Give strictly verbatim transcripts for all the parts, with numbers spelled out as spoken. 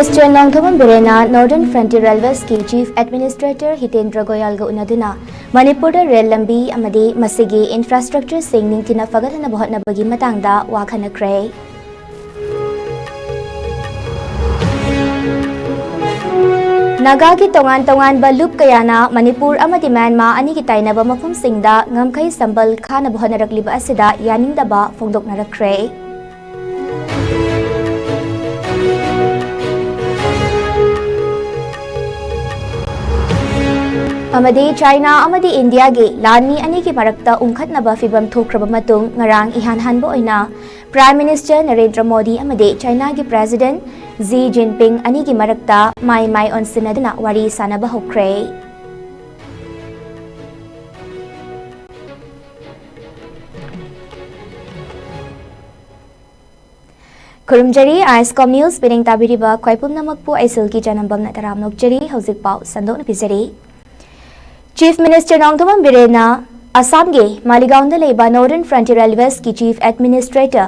Minister Nongthombam ꯕꯤꯔꯦꯟꯅ Northern Frontier Railwaysꯀꯤ Chief Administrator Hitendra ꯒꯣꯌꯥꯜꯒ ꯎꯅꯗꯨꯅ ꯃꯅꯤꯄꯨꯔꯗ ꯔꯦꯜ ꯂꯝꯕꯤ ꯑꯃꯗꯤ ꯃꯁꯤꯒꯤ infrastructureꯁꯤꯡ ꯅꯤꯡꯊꯤꯅ ꯐꯒꯠꯍꯟꯅꯕ ꯍꯣꯠꯅꯕꯒꯤ ꯃꯇꯥꯡꯗ ꯋꯥ ꯈꯟꯅꯈ꯭ꯔꯦ꯫ ꯅꯥꯒꯥꯒꯤ ꯇꯣꯉꯥꯟ ꯇꯣꯉꯥꯟꯕ ꯂꯨꯞ ꯀꯌꯥꯅ ꯃꯅꯤꯄꯨꯔ ꯑꯃꯗꯤ ꯃ꯭ꯌꯥꯟꯃꯥꯔ ꯑꯅꯤꯒꯤ ꯇꯥꯏꯅꯕ ꯃꯐꯝꯁꯤꯡꯗ ꯉꯝꯈꯩ ꯁꯝꯕꯜ ꯈꯥꯅꯕ ꯍꯣꯠꯅꯔꯛꯂꯤꯕ ꯑꯁꯤꯗ ꯌꯥꯅꯤꯡꯗꯕ ꯐꯣꯡꯗꯣꯛꯅꯔꯛꯈ꯭ꯔꯦ꯫ ꯑꯃꯗꯤ ꯆꯥꯏꯅꯥ ꯑꯃꯗꯤ ꯏꯟꯗꯤꯌꯥꯒꯤ ꯂꯥꯟꯃꯤ ꯑꯅꯤꯒꯤ ꯃꯔꯛꯇ ꯎꯪꯈꯠꯅꯕ ꯐꯤꯚꯝ ꯊꯣꯛꯈ꯭ꯔꯕ ꯃꯇꯨꯡ, ꯉꯔꯥꯡ ꯏꯍꯥꯟ ꯍꯥꯟꯕ ꯑꯣꯏꯅ Prime Minister ꯅꯔꯦꯟꯗ꯭ꯔ ꯃꯣꯗꯤ ꯑꯃꯗꯤ ꯆꯥꯏꯅꯥꯒꯤ President ꯖꯤ ꯖꯤꯟꯄꯤꯡ ꯑꯅꯤꯒꯤ ꯃꯔꯛꯇ ꯃꯥꯏ ꯃꯥꯏ ꯑꯣꯟꯁꯤꯟꯅꯗꯨꯅ ꯋꯥꯔꯤ ꯁꯥꯅꯕ ꯍꯧꯈ꯭ꯔꯦ꯫ ꯈꯨꯔꯨꯝꯖꯔꯤ, ISCOM News ꯄꯤꯅꯤꯡ ꯇꯥꯕꯤꯔꯤꯕ ꯈ꯭ꯋꯥꯏ ꯄꯨꯝꯅꯃꯛꯄꯨ ꯑꯩ ꯁꯤꯜꯀꯤ ꯆꯅꯝꯕꯝꯅ ꯇꯔꯥꯝ ꯅꯣꯛꯆꯔꯤ꯫ ꯍꯧꯖꯤꯛ ꯄꯥꯎ ꯁꯟꯗꯣꯛꯅ ꯄꯤꯖꯔꯤ꯫ Chief Minister ꯅꯣꯡꯊꯣꯝꯕꯝ ꯕꯤꯔꯦꯟꯅ ꯑꯁꯥꯝꯒꯤ ꯃꯥꯂꯤꯒꯥꯎꯟꯗ ꯂꯩꯕ Northern Frontier Railwaysꯀꯤ Chief Administrator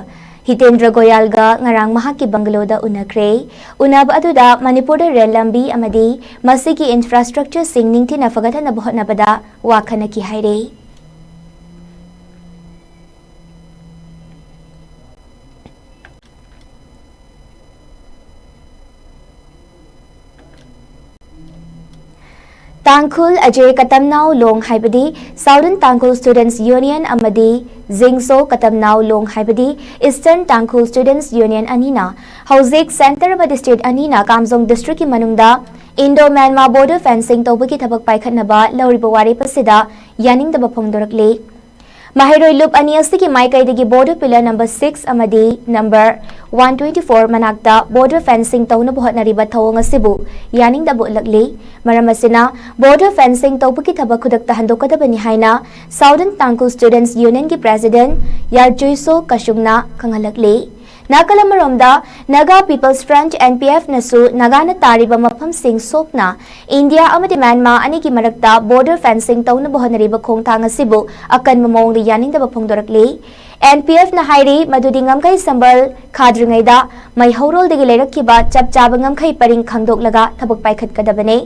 ꯍꯤꯇꯦꯟꯗ꯭ꯔ ꯒꯣꯌꯥꯜꯒ ꯉꯔꯥꯡ ꯃꯍꯥꯛꯀꯤ ꯕꯪꯒꯂꯣꯗ ꯎꯅꯈ꯭ꯔꯦ꯫ ꯎꯅꯕ ꯑꯗꯨꯗ ꯃꯅꯤꯄꯨꯔꯗ ꯔꯦꯜ ꯂꯝꯕꯤ ꯑꯃꯗꯤ ꯃꯁꯤꯒꯤ infrastructureꯁꯤꯡ ꯅꯤꯡꯊꯤꯅ ꯐꯒꯠꯍꯟꯅꯕ ꯍꯣꯠꯅꯕꯗ ꯋꯥ ꯈꯟꯅꯈꯤ ꯍꯥꯏꯔꯦ꯫ ꯇꯥꯡꯈꯨꯜ ꯑꯖꯦ ꯀꯇꯝꯅꯥꯎ ꯂꯣꯡ ꯍꯥꯏꯕꯗꯤ Southern Tangkhul Students Union ꯑꯃꯗꯤ ꯖꯤꯡꯁꯣ ꯀꯇꯝꯅꯥꯎ ꯂꯣꯡ ꯍꯥꯏꯕꯗꯤ Eastern Tangkhul Students Union ꯑꯅꯤꯅ ꯍꯧꯖꯤꯛ centre ꯑꯃꯗꯤ state ꯑꯅꯤꯅ ꯀꯥꯝꯖꯣꯡ districtꯀꯤ ꯃꯅꯨꯡꯗ Indo Myanmar border fencing ꯇꯧꯕꯒꯤ ꯊꯕꯛ ꯄꯥꯏꯈꯠꯅꯕ ꯂꯧꯔꯤꯕ ꯋꯥꯔꯦꯞ ꯑꯁꯤꯗ ꯌꯥꯅꯤꯡꯗꯕ ꯐꯣꯡꯗꯣꯔꯛꯂꯤ꯫ ꯃꯍꯩꯔꯣꯏ ꯂꯨꯞ ꯑꯅꯤ ꯑꯁꯤꯒꯤ ꯃꯥꯏꯀꯩꯗꯒꯤ border pillar number six ꯑꯃꯗꯤ number one twenty four ꯃꯅꯥꯛꯇ border fencing ꯇꯧꯅꯕ ꯍꯣꯠꯅꯔꯤꯕ ꯊꯧꯑꯣꯡ ꯑꯁꯤꯕꯨ ꯌꯥꯅꯤꯡꯗꯕ ꯎꯠꯂꯛꯂꯤ꯫ ꯃꯔꯝ ꯑꯁꯤꯅ border fencing ꯇꯧꯕꯒꯤ ꯊꯕꯛ ꯈꯨꯗꯛꯇ ꯍꯟꯗꯣꯛꯀꯗꯕꯅꯤ ꯍꯥꯏꯅ Southern Tangkhul Students Unionꯒꯤ President ꯌꯥꯔꯆꯨꯏꯁꯣ ꯀꯁꯨꯡꯅ ꯈꯪꯍꯜꯂꯛꯂꯤ꯫ ꯅꯥꯀꯜ ꯑꯃꯔꯣꯝꯗ Naga People's Front, NPFꯅꯁꯨ ꯅꯥꯒꯥꯅ ꯇꯥꯔꯤꯕ ꯃꯐꯝꯁꯤꯡ ꯁꯣꯛꯅ ꯏꯟꯗꯤꯌꯥ ꯑꯃꯗꯤ ꯃ꯭ꯌꯥꯟꯃꯥꯔ ꯑꯅꯤꯒꯤ ꯃꯔꯛꯇ border fencing ꯇꯧꯅꯕ ꯍꯣꯠꯅꯔꯤꯕ ꯈꯣꯡꯊꯥꯡ ꯑꯁꯤꯕꯨ ꯑꯀꯟꯕ ꯃꯑꯣꯡꯗ ꯌꯥꯅꯤꯡꯗꯕ ꯐꯣꯡꯗꯣꯔꯛꯂꯤ꯫ ꯑꯦꯟ ꯄꯤ ꯑꯦꯐꯅ ꯍꯥꯏꯔꯤ ꯃꯗꯨꯗꯤ ꯉꯝꯈꯩ ꯁꯝꯕꯜ ꯈꯥꯗ꯭ꯔꯤꯉꯩꯗ ꯃꯩꯍꯧꯔꯣꯜꯗꯒꯤ ꯂꯩꯔꯛꯈꯤꯕ ꯆꯞ ꯆꯥꯕ ꯉꯝꯈꯩ ꯄꯔꯤꯡ ꯈꯪꯗꯣꯛꯂꯒ ꯊꯕꯛ ꯄꯥꯏꯈꯠꯀꯗꯕꯅꯤ꯫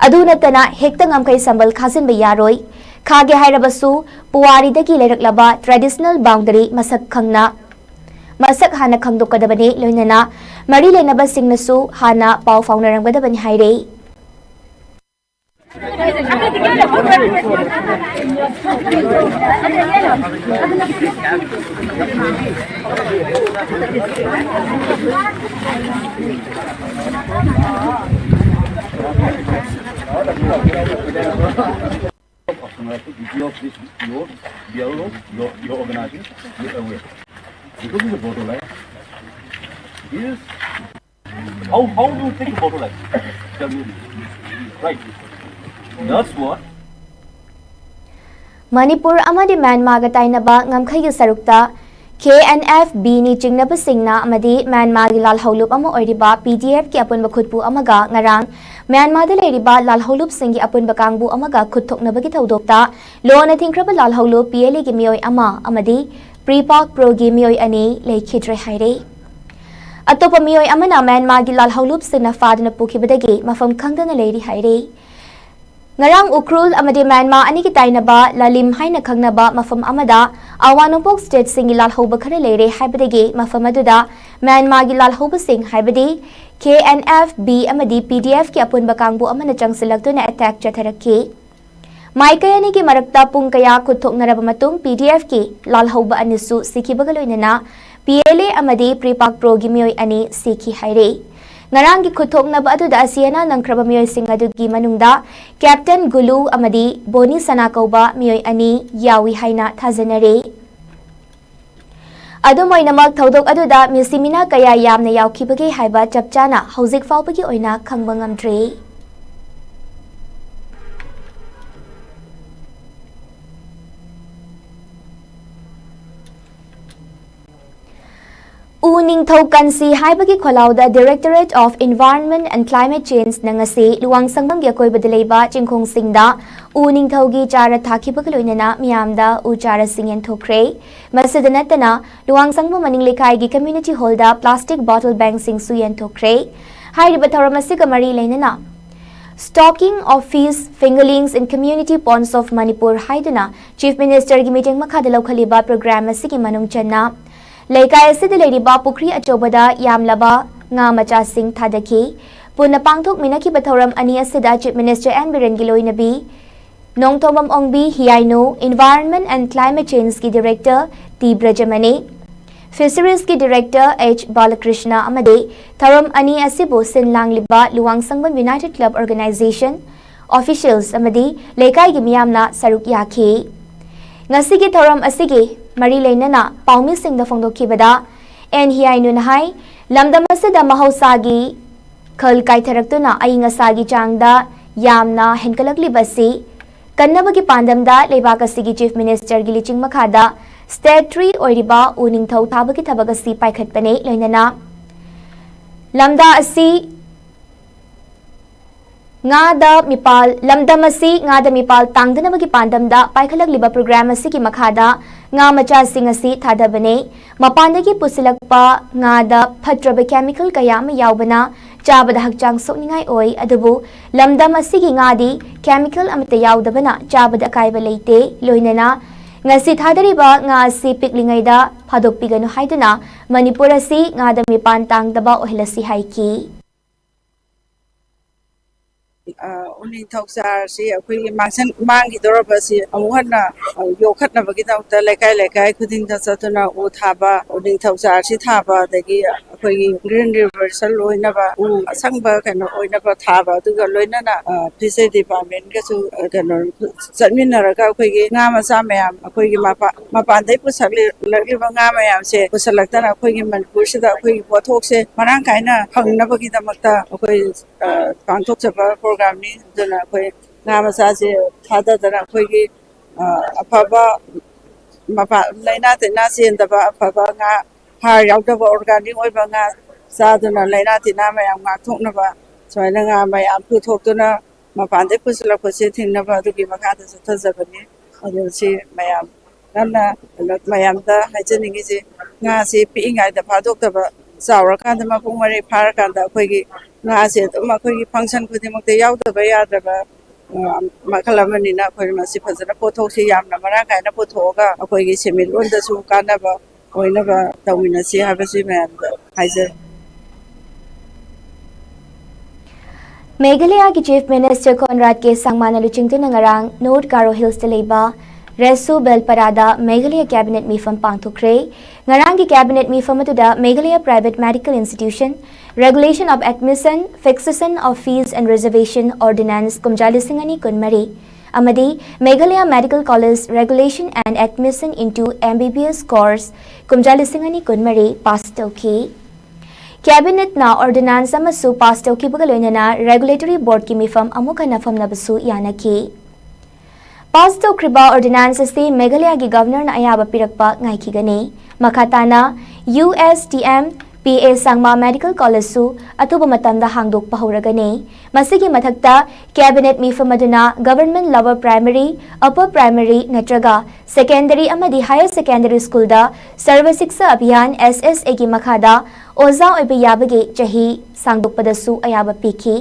ꯑꯗꯨ ꯅꯠꯇꯅ ꯍꯦꯛꯇ ꯉꯝꯈꯩ ꯁꯝꯕꯜ ꯈꯥꯖꯤꯟꯕ ꯌꯥꯔꯣꯏ꯫ ꯈꯥꯒꯦ ꯍꯥꯏꯔꯕꯁꯨ ꯄꯨꯋꯥꯔꯤꯗꯒꯤ ꯂꯩꯔꯛꯂꯕ traditional boundary ꯃꯁꯛ ꯈꯪꯅ, ꯃꯁꯛ ꯍꯥꯟꯅ ꯈꯪꯗꯣꯛꯀꯗꯕꯅꯤ꯫ ꯂꯣꯏꯅꯅ ꯃꯔꯤ ꯂꯩꯅꯕꯁꯤꯡꯅꯁꯨ ꯍꯥꯟꯅ ꯄꯥꯎ ꯐꯥꯎꯅꯔꯝꯒꯗꯕꯅꯤ ꯍꯥꯏꯔꯤ꯫ Of Sangha, D G of this, your, your, your, your organization, you're aware. Because it's a borderline. Yes. How, how do you take a borderline? Tell me. Right. That's what. Manipur ꯑꯃꯗꯤ ꯃ꯭ꯌꯥꯟꯃꯥꯔꯒ ꯇꯥꯏꯅꯕ ꯉꯝꯈꯩꯒꯤ ꯁꯔꯨꯛꯇ K N F B ꯅꯤ ꯆꯤꯡꯅꯕꯁꯤꯡꯅ ꯑꯃꯗꯤ ꯃ꯭ꯌꯥꯟꯃꯥꯔꯒꯤ ꯂꯥꯜꯍꯧꯂꯨꯞ ꯑꯃ ꯑꯣꯏꯔꯤꯕ P D F ꯀꯤ ꯑꯄꯨꯟꯕ ꯈꯨꯠꯄꯨ ꯑꯃꯒ ꯉꯔꯥꯡ ꯃ꯭ꯌꯥꯟꯃꯥꯔꯗ ꯂꯩꯔꯤꯕ ꯂꯥꯜꯍꯧꯂꯨꯞꯁꯤꯡꯒꯤ ꯑꯄꯨꯟꯕ ꯀꯥꯡꯕꯨ ꯑꯃꯒ ꯈꯨꯠ ꯊꯣꯛꯅꯕꯒꯤ ꯊꯧꯗꯣꯛꯇ ꯂꯣꯅ ꯊꯤꯡꯈ꯭ꯔꯕ ꯂꯥꯜꯍꯧꯂꯨꯞ P L A ꯒꯤ ꯃꯤꯑꯣꯏ ꯑꯃ ꯑꯃꯗꯤ PREPAK Pro ꯒꯤ ꯃꯤꯑꯣꯏ ꯑꯅꯤ ꯂꯩꯈꯤꯗ꯭ꯔꯦ ꯍꯥꯏꯔꯦ꯫ ꯑꯇꯣꯞꯄ ꯃꯤꯑꯣꯏ ꯑꯃꯅ ꯃ꯭ꯌꯥꯟꯃꯥꯔꯒꯤ ꯂꯥꯜꯍꯧꯂꯨꯞꯁꯤꯡꯅ ꯐꯥꯗꯨꯅ ꯄꯨꯈꯤꯕꯗꯒꯤ ꯃꯐꯝ ꯈꯪꯗꯅ ꯂꯩꯔꯤ ꯍꯥꯏꯔꯦ꯫ ꯉꯔꯥꯡ ꯎꯈ꯭ꯔꯨꯜ ꯑꯃꯗꯤ ꯃ꯭ꯌꯥꯟꯃꯥꯔ ꯑꯅꯤꯒꯤ ꯇꯥꯏꯅꯕ ꯂꯥꯂꯤꯝ ꯍꯥꯏꯅ ꯈꯪꯅꯕ ꯃꯐꯝ ꯑꯃꯗ ꯑꯋꯥ ꯅꯣꯡꯄꯣꯛ ꯁ꯭ꯇꯦꯠꯁꯤꯡꯒꯤ ꯂꯥꯜꯍꯧꯕ ꯈꯔ ꯂꯩꯔꯦ ꯍꯥꯏꯕꯗꯒꯤ ꯃꯐꯝ ꯑꯗꯨꯗ ꯃ꯭ꯌꯥꯟꯃꯥꯔꯒꯤ ꯂꯥꯜꯍꯧꯕꯁꯤꯡ ꯍꯥꯏꯕꯗꯤ K N F B ꯑꯃꯗꯤ P D F ꯀꯤ ꯑꯄꯨꯟꯕ ꯀꯥꯡꯕꯨ ꯑꯃꯅ ꯆꯪꯁꯤꯜꯂꯛꯇꯨꯅ ꯑꯦꯇꯦꯛ ꯆꯠꯊꯔꯛꯈꯤ꯫ ꯃꯥꯏꯀꯩ ꯑꯅꯤꯒꯤ ꯃꯔꯛꯇ ꯄꯨꯡ ꯀꯌꯥ ꯈꯨꯠ ꯊꯣꯛꯅꯔꯕ ꯃꯇꯨꯡ P D F ꯀꯤ ꯂꯥꯜꯍꯧꯕ ꯑꯅꯤꯁꯨ ꯁꯤꯈꯤꯕꯒ ꯂꯣꯏꯅꯅ P L A ꯑꯃꯗꯤ PREPAK Pro ꯒꯤ ꯃꯤꯑꯣꯏ ꯑꯅꯤ ꯁꯤꯈꯤ ꯍꯥꯏꯔꯦ꯫ ꯉꯔꯥꯡꯒꯤ ꯈꯨꯠ ꯊꯣꯛꯅꯕ ꯑꯗꯨꯗ ꯑꯁꯤ ꯑꯅꯥ ꯅꯪꯈ꯭ꯔꯕ ꯃꯤꯑꯣꯏꯁꯤꯡ ꯑꯗꯨꯒꯤ ꯃꯅꯨꯡꯗ Captain ꯒꯨꯂꯨ ꯑꯃꯗꯤ ꯕꯣꯅꯤ ꯁꯅꯥ ꯀꯧꯕ ꯃꯤꯑꯣꯏ ꯑꯅꯤ ꯌꯥꯎꯏ ꯍꯥꯏꯅ ꯊꯥꯖꯅꯔꯤ꯫ ꯑꯗꯨꯝ ꯑꯣꯏꯅꯃꯛ, ꯊꯧꯗꯣꯛ ꯑꯗꯨꯗ ꯃꯤꯁꯤ ꯃꯤꯅꯥ ꯀꯌꯥ ꯌꯥꯝꯅ ꯌꯥꯎꯈꯤꯕꯒꯦ ꯍꯥꯏꯕ ꯆꯞ ꯆꯥꯅ ꯍꯧꯖꯤꯛ ꯐꯥꯎꯕꯒꯤ ꯑꯣꯏꯅ ꯈꯪꯕ ꯉꯝꯗ꯭ꯔꯤ꯫ ꯎ ꯅꯤꯡꯊꯧ ꯀꯟꯁꯤ ꯍꯥꯏꯕꯒꯤ ꯈꯣꯜꯂꯥꯎꯗ Directorate of Environment and Climate Change ꯅ ꯉꯁꯤ ꯂꯨꯋꯥꯡꯁꯪꯕꯝꯒꯤ ꯑꯀꯣꯏꯕꯗ ꯂꯩꯕ ꯆꯤꯡꯈꯣꯡꯁꯤꯡꯗ ꯎ ꯅꯤꯡꯊꯧꯒꯤ ꯆꯥꯔ ꯊꯥꯈꯤꯕꯒ ꯂꯣꯏꯅꯅ ꯃꯤꯌꯥꯝꯗ ꯎ ꯆꯥꯔꯁꯤꯡ ꯌꯦꯟꯊꯣꯛꯈ꯭ꯔꯦ꯫ ꯃꯁꯤꯗ ꯅꯠꯇꯅ ꯂꯨꯋꯥꯡꯁꯪꯕꯝ ꯃꯅꯤꯡ ꯂꯩꯀꯥꯏꯒꯤ community hall ꯗ plastic bottle bank ꯁꯤꯡꯁꯨ ꯌꯦꯟꯊꯣꯛꯈ꯭ꯔꯦ꯫ ꯍꯥꯏꯔꯤꯕ ꯊꯧꯔꯝ ꯑꯁꯤꯒ ꯃꯔꯤ ꯂꯩꯅꯅ Stocking of Fish Fingerlings in Community Ponds of Manipur ꯍꯥꯏꯗꯨꯅ Chief Minister ꯒꯤ ꯃꯤꯠꯌꯦꯡ ꯃꯈꯥꯗ ꯂꯧꯈꯠꯂꯤꯕ program ꯑꯁꯤꯒꯤ ꯃꯅꯨꯡ ꯆꯟꯅ ꯂꯩꯀꯥꯏ ꯑꯁꯤꯗ ꯂꯩꯔꯤꯕ ꯄꯨꯈ꯭ꯔꯤ ꯑꯆꯧꯕꯗ ꯌꯥꯝꯂꯕ ꯉꯥ ꯃꯆꯥꯁꯤꯡ ꯊꯥꯗꯈꯤ꯫ ꯄꯨꯟꯅ ꯄꯥꯡꯊꯣꯛꯃꯤꯟꯅꯈꯤꯕ ꯊꯧꯔꯝ ꯑꯅꯤ ꯑꯁꯤꯗ Chief Minister ꯑꯦꯟ ꯕꯤꯔꯦꯟꯒꯤ ꯂꯣꯏꯅꯕꯤ Nongthombam Ongbi Hiyainu, Environment and Climate Change ꯀꯤ Director ꯇꯤ ꯕ꯭ꯔꯖꯃꯅꯤ, Fisheries ꯀꯤ Director ꯑꯩꯆ ꯕꯥꯂꯀ꯭ꯔꯤꯁꯅ ꯑꯃꯗꯤ ꯊꯧꯔꯝ ꯑꯅꯤ ꯑꯁꯤꯕꯨ ꯁꯤꯟ ꯂꯥꯡꯂꯤꯕ ꯂꯨꯋꯥꯡꯁꯪꯕꯝ United Club Organization officials ꯑꯃꯗꯤ ꯂꯩꯀꯥꯏꯒꯤ ꯃꯤꯌꯥꯝꯅ ꯁꯔꯨꯛ ꯌꯥꯈꯤ꯫ ꯉꯁꯤꯒꯤ ꯊꯧꯔꯝ ꯑꯁꯤꯒꯤ ꯃꯔꯤ ꯂꯩꯅꯅ ꯄꯥꯎꯃꯤꯁꯤꯡꯗ ꯐꯣꯡꯗꯣꯛꯈꯤꯕꯗ, ꯑꯦꯟ ꯍꯤꯌꯥꯏꯅꯨꯅ ꯍꯥꯏ, ꯂꯝꯗꯝ ꯑꯁꯤꯗ ꯃꯍꯧꯁꯥꯒꯤ ꯈꯜ ꯀꯥꯏꯊꯔꯛꯇꯨꯅ ꯑꯏꯪ ꯑꯁꯥꯒꯤ ꯆꯥꯡꯗ ꯌꯥꯝꯅ ꯍꯦꯟꯒꯠꯂꯛꯂꯤꯕ ꯑꯁꯤ ꯀꯟꯅꯕꯒꯤ ꯄꯥꯟꯗꯝꯗ ꯂꯩꯕꯥꯛ ꯑꯁꯤꯒꯤ Chief Minister ꯒꯤ ꯂꯤꯆꯤꯡ ꯃꯈꯥꯗ state tree ꯑꯣꯏꯔꯤꯕ ꯎ ꯅꯤꯡꯊꯧ ꯊꯥꯕꯒꯤ ꯊꯕꯛ ꯑꯁꯤ ꯄꯥꯏꯈꯠꯄꯅꯤ꯫ ꯂꯣꯏꯅꯅ ꯂꯝꯗꯥ ꯑꯁꯤ ꯉꯥꯗ ꯃꯤꯄꯥꯜ, ꯂꯝꯗꯝ ꯑꯁꯤ ꯉꯥꯗ ꯃꯤꯄꯥꯜ ꯇꯥꯡꯗꯅꯕꯒꯤ ꯄꯥꯟꯗꯝꯗ ꯄꯥꯏꯈꯠꯂꯛꯂꯤꯕ program ꯑꯁꯤꯒꯤ ꯃꯈꯥꯗ ꯉꯥ ꯃꯆꯥꯁꯤꯡ ꯑꯁꯤ ꯊꯥꯗꯕꯅꯤ꯫ ꯃꯄꯥꯟꯗꯒꯤ ꯄꯨꯁꯤꯜꯂꯛꯄ ꯉꯥꯗ ꯐꯠꯇ꯭ꯔꯕ chemical ꯀꯌꯥ ꯑꯃ ꯌꯥꯎꯕꯅ ꯆꯥꯕꯗ ꯍꯛꯆꯥꯡ ꯁꯣꯛꯅꯤꯡꯉꯥꯏ ꯑꯣꯏ, ꯑꯗꯨꯕꯨ ꯂꯝꯗꯝ ꯑꯁꯤꯒꯤ ꯉꯥꯗꯤ chemical ꯑꯃꯠꯇ ꯌꯥꯎꯗꯕꯅ ꯆꯥꯕꯗ ꯑꯀꯥꯏꯕ ꯂꯩꯇꯦ꯫ ꯂꯣꯏꯅꯅ ꯉꯁꯤ ꯊꯥꯗꯔꯤꯕ ꯉꯥ ꯑꯁꯤ ꯄꯤꯛꯂꯤꯉꯩꯗ ꯐꯥꯗꯣꯛꯄꯤꯒꯅꯨ ꯍꯥꯏꯗꯨꯅ ꯃꯅꯤꯄꯨꯔ ꯑꯁꯤ ꯉꯥꯗ ꯃꯤꯄꯥꯟ ꯇꯥꯡꯗꯕ ꯑꯣꯏꯍꯜꯂꯁꯤ ꯍꯥꯏꯈꯤ꯫ ꯑ, ꯎꯅꯤꯡꯊꯧ ꯆꯥꯔꯁꯤ ꯑꯩꯈꯣꯏꯒꯤ ꯃꯥꯡꯁꯟ-, ꯃꯥꯡꯈꯤꯗꯧꯔꯕ ꯑꯁꯤ ꯑꯃꯨꯛ ꯍꯟꯅ, ꯑ, ꯌꯣꯛꯈꯠꯅꯕꯒꯤꯗꯃꯛꯇ ꯂꯩꯀꯥꯏ ꯂꯩꯀꯥꯏ ꯈꯨꯗꯤꯡꯗ ꯆꯠꯇꯨꯅ ꯎ ꯊꯥꯕ, ꯎꯅꯤꯡꯊꯧ ꯆꯥꯔꯁꯤ ꯊꯥꯕ, ꯑꯗꯒꯤ ꯑꯩꯈꯣꯏꯒꯤ green reversal ꯑꯣꯏꯅꯕ ꯎ ꯑꯁꯪꯕ ꯀꯩꯅꯣ ꯑꯣꯏꯅꯕ ꯊꯥꯕ, ꯑꯗꯨꯒ ꯂꯣꯏꯅꯅ, ꯑ, Fishery Department ꯀꯁꯨ, ꯑ, ꯀꯩꯅꯣ ꯆꯠꯃꯤꯟꯅꯔꯒ ꯑꯩꯈꯣꯏꯒꯤ ꯉꯥ ꯃꯆꯥ ꯃꯌꯥꯝ, ꯑꯩꯈꯣꯏꯒꯤ ꯃꯄꯥ-, ꯃꯄꯥꯟꯗꯩ ꯄꯨꯁꯜꯂꯛꯂꯤꯕ ꯉꯥ ꯃꯌꯥꯝꯁꯦ ꯄꯨꯁꯜꯂꯛꯇꯅ ꯑꯩꯈꯣꯏꯒꯤ ꯃꯅꯤꯄꯨꯔꯁꯤꯗ ꯑꯩꯈꯣꯏꯒꯤ ꯄꯣꯠꯊꯣꯛꯁꯦ ꯃꯔꯥꯡ ꯀꯥꯏꯅ ꯐꯪꯅꯕꯒꯤꯗꯃꯛꯇ ꯑꯩꯈꯣꯏ, ꯑ, ꯄꯥꯡꯊꯣꯛꯆꯕ program ꯅꯤ꯫ ꯑꯗꯨꯅ ꯑꯩꯈꯣꯏ ꯉꯥ ꯃꯆꯥꯁꯦ ꯊꯥꯗꯗꯅ ꯑꯩꯈꯣꯏꯒꯤ, ꯑ, ꯑꯐꯕ ꯃꯄꯥ-, ꯂꯥꯏꯅꯥ ꯇꯤꯟꯅꯥ ꯆꯦꯟꯗꯕ ꯑꯐꯕ ꯉꯥ ꯍꯥꯔ ꯌꯥꯎꯗꯕ organic ꯑꯣꯏꯕ ꯉꯥ ꯆꯥꯗꯨꯅ ꯂꯥꯏꯅꯥ ꯇꯤꯟꯅꯥ ꯃꯌꯥꯝ ꯉꯥꯛꯊꯣꯛꯅꯕ ꯁꯨꯃꯥꯏꯅ ꯉꯥ ꯃꯌꯥꯝ ꯄꯨꯊꯣꯛꯇꯨꯅ ꯃꯄꯥꯟꯗꯒꯤ ꯄꯨꯁꯤꯜꯂꯛꯄꯁꯦ ꯊꯤꯡꯅꯕ ꯑꯗꯨꯒꯤ ꯃꯈꯥꯗꯁꯨ ꯊꯥꯖꯕꯅꯤ꯫ ꯑꯗꯨ ꯁꯤ ꯃꯌꯥꯝ ꯀꯟꯅ ꯀꯩꯅꯣ ꯃꯌꯥꯝꯗ ꯍꯥꯏꯖꯅꯤꯡꯉꯤꯁꯦ, ꯉꯥꯁꯤ ꯄꯤꯛꯏꯉꯩꯗ ꯐꯥꯗꯣꯛꯇꯕ, ꯆꯥꯎꯔꯀꯥꯟꯗ ꯃꯄꯨꯡ ꯃꯔꯩ ꯐꯥꯔꯀꯥꯟꯗ ꯑꯩꯈꯣꯏꯒꯤ ꯉꯥꯁꯦ ꯑꯗꯨꯝ ꯑꯩꯈꯣꯏꯒꯤ function ꯈꯨꯗꯤꯡꯃꯛꯇ ꯌꯥꯎꯗꯕ ꯌꯥꯗ꯭ꯔꯕ, ꯑ, ꯃꯈꯜ ꯑꯃꯅꯤꯅ ꯑꯩꯈꯣꯏ ꯃꯁꯤ ꯐꯖꯅ ꯄꯣꯠꯊꯣꯛꯁꯤ ꯌꯥꯝꯅ ꯃꯔꯥꯡ ꯀꯥꯏꯅ ꯄꯨꯊꯣꯛꯑꯒ ꯑꯩꯈꯣꯏꯒꯤ ꯁꯦꯟꯃꯤꯠꯂꯣꯟꯗꯁꯨ ꯀꯥꯟꯅꯕ ꯑꯣꯏꯅꯕ ꯇꯧꯃꯤꯟꯅꯁꯤ ꯍꯥꯏꯕꯁꯤ ꯃꯌꯥꯝꯗ ꯍꯥꯏꯖꯔꯤ꯫ ꯃꯦꯘꯥꯂꯌꯥꯒꯤ Chief Minister Conrad K ꯁꯪꯃꯥꯅ ꯂꯨꯆꯤꯡꯗꯨꯅ ꯉꯔꯥꯡ North Garo Hillsꯇ ꯂꯩꯕ ꯔꯦꯁꯨ ꯕꯦꯜꯄꯔꯥꯗ ꯃꯦꯘꯥꯂꯌꯥ Cabinet ꯃꯤꯐꯝ ꯄꯥꯡꯊꯣꯛꯈ꯭ꯔꯦ꯫ ꯉꯔꯥꯡꯒꯤ Cabinet ꯃꯤꯐꯝ ꯑꯗꯨꯗ Meghalaya Private Medical Institution, Regulation of Admission, Fixation of Fees and Reservation Ordinance ꯀꯨꯝꯖꯥ ꯂꯤꯁꯤꯡ ꯑꯅꯤ ꯀꯨꯟꯃꯔꯤ ꯑꯃꯗꯤ Meghalaya Medical College Regulation and Admission into MBBS Course ꯀꯨꯝꯖꯥ ꯂꯤꯁꯤꯡ ꯑꯅꯤ ꯀꯨꯟꯃꯔꯤ pass ꯇꯧꯈꯤ꯫ Cabinetꯅ ordinance ꯑꯃꯁꯨ pass ꯇꯧꯈꯤꯕꯒ ꯂꯣꯏꯅꯅ Regulatory Boardꯀꯤ ꯃꯤꯐꯝ ꯑꯃꯨꯛ ꯍꯟꯅ ꯐꯝꯅꯕꯁꯨ ꯌꯥꯅꯈꯤ꯫ Pass ꯇꯧꯈ꯭ꯔꯤꯕ ordinance ꯑꯁꯤ ꯃꯦꯘꯥꯂꯌꯥꯒꯤ Governorꯅ ꯑꯌꯥꯕ ꯄꯤꯔꯛꯄ ꯉꯥꯏꯈꯤꯒꯅꯤ꯫ ꯃꯈꯥ ꯇꯥꯅ USTM PA ꯁꯪꯃꯥ Medical Collegeꯁꯨ ꯑꯊꯨꯕ ꯃꯇꯝꯗ ꯍꯥꯡꯗꯣꯛꯄ ꯍꯧꯔꯒꯅꯤ꯫ ꯃꯁꯤꯒꯤ ꯃꯊꯛꯇ Cabinet ꯃꯤꯐꯝ ꯑꯗꯨꯅ Government Lower Primary, Upper Primary ꯅꯠꯇ꯭ꯔꯒ Secondary ꯑꯃꯗꯤ Higher Secondary Schoolꯗ Sarva Shiksha Abhiyan SSAꯒꯤ ꯃꯈꯥꯗ ꯑꯣꯖꯥ ꯑꯣꯏꯕ ꯌꯥꯕꯒꯤ ꯆꯍꯤ ꯁꯥꯡꯗꯣꯛꯄꯗꯁꯨ ꯑꯌꯥꯕ ꯄꯤꯈꯤ꯫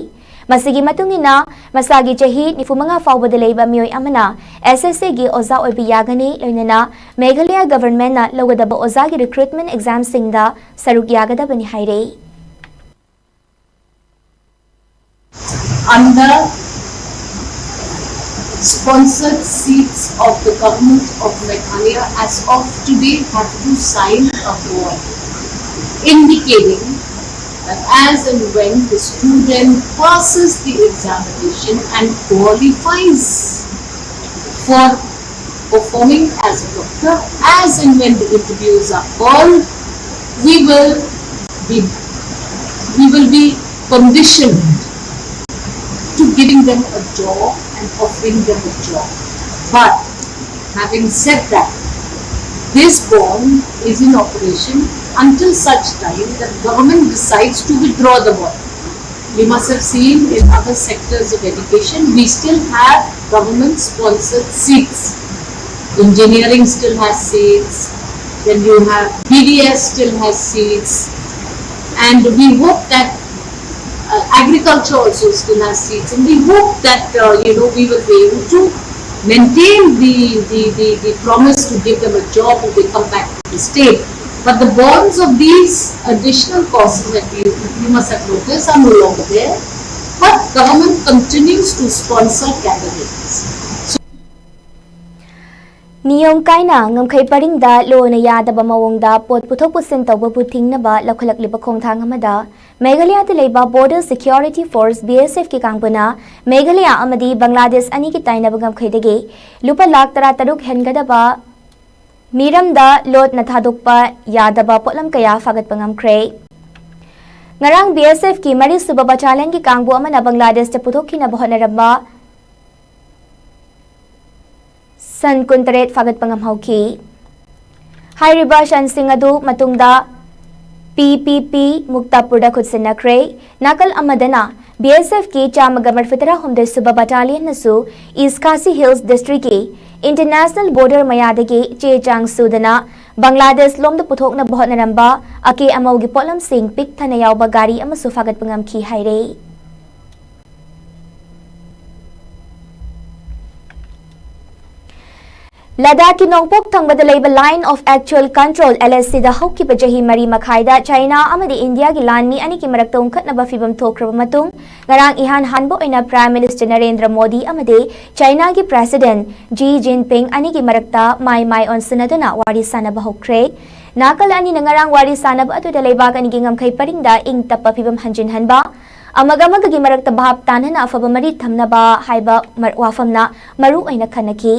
ꯃꯁꯤꯒꯤ ꯃꯇꯨꯡ ꯏꯟꯅ ꯃꯁꯥꯒꯤ ꯆꯍꯤ ꯅꯤꯐꯨ ꯃꯉꯥ ꯐꯥꯎꯕꯗ ꯂꯩꯕ ꯃꯤꯑꯣꯏ ꯑꯃꯅ SSAꯒꯤ ꯑꯣꯖꯥ ꯑꯣꯏꯕ ꯌꯥꯒꯅꯤ, ꯂꯣꯏꯅꯅ Meghalaya Governmentꯅ ꯂꯧꯒꯗꯕ ꯑꯣꯖꯥꯒꯤ recruitment examꯁꯤꯡꯗ ꯁꯔꯨꯛ ꯌꯥꯒꯗꯕꯅꯤ ꯍꯥꯏꯔꯦ꯫ Under sponsored seats of the Government of Meghalaya as of today have to sign a bond indicating that as and when the student passes the examination and qualifies for performing as a doctor, as and when the interviews are called, we will be we will be conditioned to giving them a job and offering them a job. But having said that, this bond is in operation until such time that government decides to withdraw the border. You must have seen in other sectors of education, we still have government-sponsored seats. Engineering still has seats, then you have B D S still has seats, and we hope that uh, agriculture also still has seats, and we hope that uh, you know we will be able to maintain the, the, the, the promise to give them a job if they come back to the state. But the bonds of these additional courses that you, you must have noticed are no longer there. But government continues to sponsor candidates. ꯅꯤꯌꯣꯝ ꯀꯥꯏꯅ ꯉꯝꯈꯩ ꯄꯔꯤꯡꯗ ꯂꯣꯅ ꯌꯥꯗꯕ ꯃꯑꯣꯡꯗ ꯄꯣꯠ ꯄꯨꯊꯣꯛ ꯄꯨꯁꯤꯟ ꯇꯧꯕꯕꯨ ꯊꯤꯡꯅꯕ ꯂꯧꯈꯠꯂꯛꯂꯤꯕ ꯈꯣꯡꯊꯥꯡ ꯑꯃꯗ ꯃꯦꯘꯥꯂꯌꯥꯗ ꯂꯩꯕ Border Security Force, B S F ꯀꯤ ꯀꯥꯡꯕꯨꯅ ꯃꯦꯘꯥꯂꯌꯥ ꯑꯃꯗꯤ ꯕꯪꯒ꯭ꯂꯥꯗꯦꯁ ꯑꯅꯤꯒꯤ ꯇꯥꯏꯅꯕ ꯉꯝꯈꯩꯗꯒꯤ ꯂꯨꯄꯥ ꯂꯥꯈ ꯇꯔꯥꯇꯔꯨꯛ ꯍꯦꯟꯒꯗꯕ ꯃꯤꯔꯝꯗ ꯂꯣꯠꯅ ꯊꯥꯗꯣꯛꯄ ꯌꯥꯗꯕ ꯄꯣꯠꯂꯝ ꯀꯌꯥ ꯐꯥꯒꯠꯄ ꯉꯝꯈ꯭ꯔꯦ꯫ ꯉꯔꯥꯡ B S F ꯀꯤ ꯃꯔꯤꯁꯨꯕ ꯕꯠꯇꯥꯂꯤꯌꯟꯒꯤ ꯀꯥꯡꯕꯨ ꯑꯃꯅ ꯕꯪꯒ꯭ꯂꯥꯗꯦꯁꯇ ꯄꯨꯊꯣꯛꯈꯤꯅꯕ ꯍꯣꯠꯅꯔꯝꯕ ꯁꯟ ꯀꯨꯟꯇꯔꯦꯠ ꯐꯥꯒꯠꯄ ꯉꯝꯍꯧꯈꯤ꯫ ꯍꯥꯏꯔꯤꯕ ꯁꯟꯁꯤꯡ ꯑꯗꯨ ꯃꯇꯨꯡꯗ P P P ꯃꯨꯛꯇꯥꯄꯨꯔꯗ ꯈꯨꯠꯁꯤꯟꯅꯈ꯭ꯔꯦ꯫ ꯅꯥꯀꯜ ꯑꯃꯗꯅ, B S F ꯀꯤ ꯆꯥꯝꯃꯒ ꯃꯔꯤꯐꯨꯇꯔꯥꯍꯨꯝꯗꯣꯏ ꯁꯨꯕ ꯕꯠꯇꯥꯂꯤꯌꯟꯅꯁꯨ East Khasi Hills District ꯀꯤ International Border ꯃꯌꯥꯗꯒꯤ ꯆꯦ ꯆꯥꯡ ꯁꯨꯗꯅ ꯕꯪꯒ꯭ꯂꯥꯗꯦꯁ ꯂꯣꯝꯗ ꯄꯨꯊꯣꯛꯅꯕ ꯍꯣꯠꯅꯔꯝꯕ ꯑꯀꯦ ꯑꯃꯧꯒꯤ ꯄꯣꯠꯂꯝꯁꯤꯡ ꯄꯤꯛ ꯊꯟꯅ ꯌꯥꯎꯕ ꯒꯥꯔꯤ ꯑꯃꯁꯨ ꯐꯥꯒꯠꯄ ꯉꯝꯈꯤ ꯍꯥꯏꯔꯦ꯫ ꯂꯗꯥꯈꯀꯤ ꯅꯣꯡꯄꯣꯛ ꯊꯪꯕꯗ ꯂꯩꯕ Line of Actual Control, L A C, ꯗ ꯍꯧꯈꯤꯕ ꯆꯍꯤ ꯃꯔꯤ ꯃꯈꯥꯏꯗ ꯆꯥꯏꯅꯥ ꯑꯃꯗꯤ ꯏꯟꯗꯤꯌꯥꯒꯤ ꯂꯥꯟꯃꯤ ꯑꯅꯤꯒꯤ ꯃꯔꯛꯇ ꯎꯪꯈꯠꯅꯕ ꯐꯤꯚꯝ ꯊꯣꯛꯈ꯭ꯔꯕ ꯃꯇꯨꯡ, ꯉꯔꯥꯡ ꯏꯍꯥꯟ ꯍꯥꯟꯕ ꯑꯣꯏꯅ Prime Minister ꯅꯔꯦꯟꯗ꯭ꯔ ꯃꯣꯗꯤ ꯑꯃꯗꯤ ꯆꯥꯏꯅꯥꯒꯤ President Xi Jinping ꯑꯅꯤꯒꯤ ꯃꯔꯛꯇ ꯃꯥꯏ ꯃꯥꯏ ꯑꯣꯟꯁꯤꯟꯅꯗꯨꯅ ꯋꯥꯔꯤ ꯁꯥꯟꯅꯕ ꯍꯧꯈ꯭ꯔꯦ꯫ ꯅꯥꯀꯜ ꯑꯅꯤꯅ ꯉꯔꯥꯡ ꯋꯥꯔꯤ ꯁꯥꯟꯅꯕ ꯑꯗꯨꯗ ꯂꯩꯕꯥꯛ ꯑꯅꯤꯒꯤ ꯉꯝꯈꯩ ꯄꯔꯤꯡꯗ ꯏꯪ ꯇꯞꯄ ꯐꯤꯚꯝ ꯍꯟꯖꯤꯟꯍꯟꯕ, ꯑꯃꯒ ꯑꯃꯒꯒꯤ ꯃꯔꯛꯇ ꯚꯥꯞ ꯇꯥꯅꯅ ꯑꯐꯕ ꯃꯔꯤ ꯊꯝꯅꯕ ꯍꯥꯏꯕ ꯃꯔ-, ꯋꯥꯐꯝꯅ ꯃꯔꯨ ꯑꯣꯏꯅ ꯈꯟꯅꯈꯤ꯫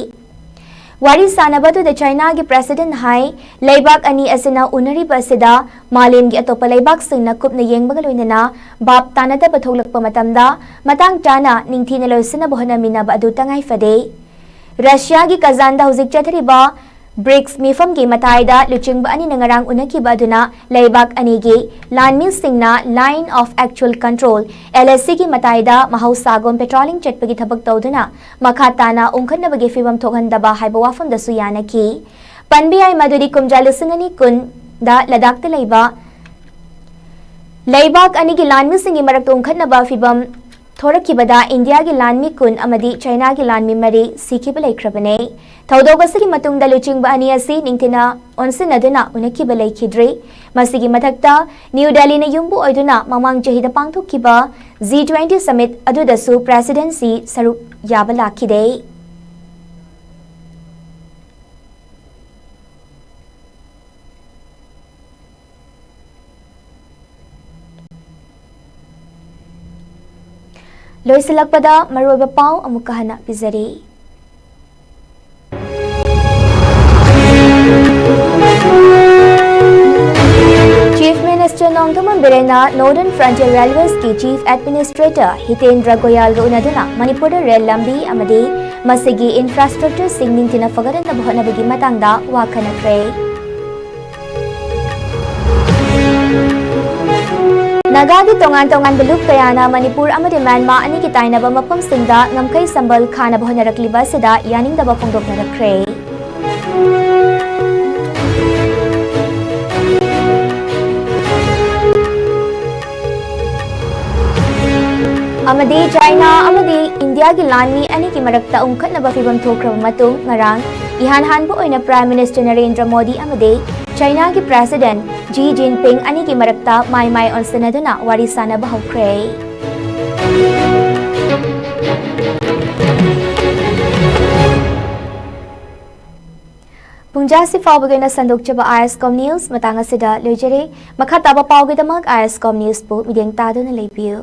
ꯋꯥꯔꯤ ꯁꯥꯟꯅꯕ ꯑꯗꯨꯗ ꯆꯥꯏꯅꯥꯒꯤ President ꯍꯥꯏ, ꯂꯩꯕꯥꯛ ꯑꯅꯤ ꯑꯁꯤꯅ ꯎꯅꯔꯤꯕ ꯑꯁꯤꯗ ꯃꯥꯂꯦꯝꯒꯤ ꯑꯇꯣꯞꯄ ꯂꯩꯕꯥꯛꯁꯤꯡꯅ ꯀꯨꯞꯅ ꯌꯦꯡꯕꯒ ꯂꯣꯏꯅꯅ ꯚꯥꯞ ꯇꯥꯅꯗꯕ ꯊꯣꯛꯂꯛꯄ ꯃꯇꯝꯗ ꯃꯇꯥꯡ ꯆꯥꯅ ꯅꯤꯡꯊꯤꯅ ꯂꯣꯏꯁꯤꯟꯅꯕ ꯍꯣꯠꯅꯃꯤꯟꯅꯕ ꯑꯗꯨ ꯇꯉꯥꯏ ꯐꯗꯦ꯫ ꯔꯁꯤꯌꯥꯒꯤ ꯀꯖꯥꯟꯗ ꯍꯧꯖꯤꯛ ꯆꯠꯊꯔꯤꯕ ꯕ꯭ꯔꯤꯛꯁ ꯃꯤꯐꯝꯒꯤ ꯃꯇꯥꯏꯗ ꯂꯨꯆꯤꯡꯕ ꯑꯅꯤꯅ ꯉꯔꯥꯡ ꯎꯅꯈꯤꯕ ꯑꯗꯨꯅ ꯂꯩꯕꯥꯛ ꯑꯅꯤꯒꯤ ꯂꯥꯟꯃꯤꯁꯤꯡꯅ Line of Actual Control, L A C, ꯒꯤ ꯃꯇꯥꯏꯗ ꯃꯍꯧꯁꯥꯒꯨꯝ ꯄꯦꯇ꯭ꯔꯣꯂꯤꯡ ꯆꯠꯄꯒꯤ ꯊꯕꯛ ꯇꯧꯗꯨꯅ ꯃꯈꯥ ꯇꯥꯅ ꯎꯪꯈꯠꯅꯕꯒꯤ ꯐꯤꯕꯝ ꯊꯣꯛꯍꯟꯗꯕ ꯍꯥꯏꯕ ꯋꯥꯐꯝꯗꯁꯨ ꯌꯥꯅꯈꯤ꯫ ꯄꯟꯕ ꯌꯥꯏ ꯃꯗꯨꯗꯤ ꯀꯨꯝꯖꯥ ꯂꯤꯁꯤꯡ ꯑꯅꯤ ꯀꯨꯟꯗ ꯂꯗꯥꯈꯇ ꯂꯩꯕ ꯂꯩꯕꯥꯛ ꯑꯅꯤꯒꯤ ꯂꯥꯟꯃꯤꯁꯤꯡꯒꯤ ꯃꯔꯛꯇ ꯎꯪꯈꯠꯅꯕ ꯐꯤꯕꯝ ꯊꯣꯔꯛꯈꯤꯕꯗ ꯏꯟꯗꯤꯌꯥꯒꯤ ꯂꯥꯟꯃꯤ ꯀꯨꯟ ꯑꯃꯗꯤ ꯆꯥꯏꯅꯥꯒꯤ ꯂꯥꯟꯃꯤ ꯃꯔꯤ ꯁꯤꯈꯤꯕ ꯂꯩꯈ꯭ꯔꯕꯅꯦ꯫ ꯊꯧꯗꯣꯛ ꯑꯁꯤꯒꯤ ꯃꯇꯨꯡꯗ ꯂꯨꯆꯤꯡꯕ ꯑꯅꯤ ꯑꯁꯤ ꯅꯤꯡꯊꯤꯅ ꯑꯣꯟꯁꯤꯟꯅꯗꯨꯅ ꯎꯅꯈꯤꯕ ꯂꯩꯈꯤꯗ꯭ꯔꯤ꯫ ꯃꯁꯤꯒꯤ ꯃꯊꯛꯇ ꯅ꯭ꯌꯨ ꯗꯦꯜꯂꯤꯅ ꯌꯨꯝꯕꯨ ꯑꯣꯏꯗꯨꯅ ꯃꯃꯥꯡ ꯆꯍꯤꯗ ꯄꯥꯡꯊꯣꯛꯈꯤꯕ G twenty summit ꯑꯗꯨꯗꯁꯨ presidency ꯁꯔꯨꯛ ꯌꯥꯕ ꯂꯥꯛꯈꯤꯗꯦ꯫ ꯂꯣꯏꯁꯤꯜꯂꯛꯄꯗ ꯃꯔꯨꯑꯣꯏꯕ ꯄꯥꯎ ꯑꯃꯨꯛꯀ ꯍꯟꯅ ꯄꯤꯖꯔꯤ꯫ Chief Minister ꯅꯣꯡꯊꯣꯝꯕꯝ ꯕꯤꯔꯦꯟꯅ Northern Frontier Railways ꯀꯤ Chief Administrator ꯍꯤꯇꯦꯟꯗ꯭ꯔ ꯒꯣꯌꯥꯜꯒ ꯎꯅꯗꯨꯅ ꯃꯅꯤꯄꯨꯔꯗ ꯔꯦꯜ ꯂꯝꯕꯤ ꯑꯃꯗꯤ ꯃꯁꯤꯒꯤ infrastructure ꯁꯤꯡ ꯅꯤꯡꯊꯤꯅ ꯐꯒꯠꯍꯟꯅꯕ ꯍꯣꯠꯅꯕꯒꯤ ꯃꯇꯥꯡꯗ ꯋꯥ ꯈꯟꯅꯈ꯭ꯔꯦ꯫ ꯅꯥꯒꯥꯒꯤ ꯇꯣꯉꯥꯟ ꯇꯣꯉꯥꯟꯕ ꯂꯨꯞ ꯀꯌꯥꯅ ꯃꯅꯤꯄꯨꯔ ꯑꯃꯗꯤ ꯃ꯭ꯌꯥꯟꯃꯥꯔ ꯑꯅꯤꯒꯤ ꯇꯥꯏꯅꯕ ꯃꯐꯝꯁꯤꯡꯗ ꯉꯝꯈꯩ ꯁꯝꯕꯜ ꯈꯥꯅꯕ ꯍꯣꯠꯅꯔꯛꯂꯤꯕ ꯑꯁꯤꯗ ꯌꯥꯅꯤꯡꯗꯕ ꯐꯣꯡꯗꯣꯛꯅꯔꯛꯈ꯭ꯔꯦ꯫ ꯑꯃꯗꯤ ꯆꯥꯏꯅꯥ ꯑꯃꯗꯤ ꯏꯟꯗꯤꯌꯥꯒꯤ ꯂꯥꯟꯃꯤ ꯑꯅꯤꯒꯤ ꯃꯔꯛꯇ ꯎꯪꯈꯠꯅꯕ ꯐꯤꯕꯝ ꯊꯣꯛꯈ꯭ꯔꯕ ꯃꯇꯨꯡ, ꯉꯔꯥꯡ ꯏꯍꯥꯟ ꯍꯥꯟꯕ ꯑꯣꯏꯅ Prime Minister ꯅꯔꯦꯟꯗ꯭ꯔ ꯃꯣꯗꯤ ꯑꯃꯗꯤ ꯆꯥꯏꯅꯥꯒꯤ President Xi Jinping ꯑꯅꯤꯒꯤ ꯃꯔꯛꯇ ꯃꯥꯏ ꯃꯥꯏ ꯑꯣꯟꯁꯤꯟꯅꯗꯨꯅ ꯋꯥꯔꯤ ꯁꯥꯅꯕ ꯍꯧꯈ꯭ꯔꯦ꯫ ꯄꯨꯡꯖꯥꯁꯤ ꯐꯥꯎꯕꯒꯤ ꯑꯣꯏꯅ ꯁꯟꯗꯣꯛꯆꯕ ISCOM News ꯃꯇꯥꯡ ꯑꯁꯤꯗ ꯂꯣꯏꯖꯔꯦ꯫ ꯃꯈꯥ ꯇꯥꯕ ꯄꯥꯎꯒꯤꯗꯃꯛ ISCOM News ꯄꯨ ꯃꯤꯠꯌꯦꯡ ꯇꯥꯗꯨꯅ ꯂꯩꯕꯤꯌꯨ꯫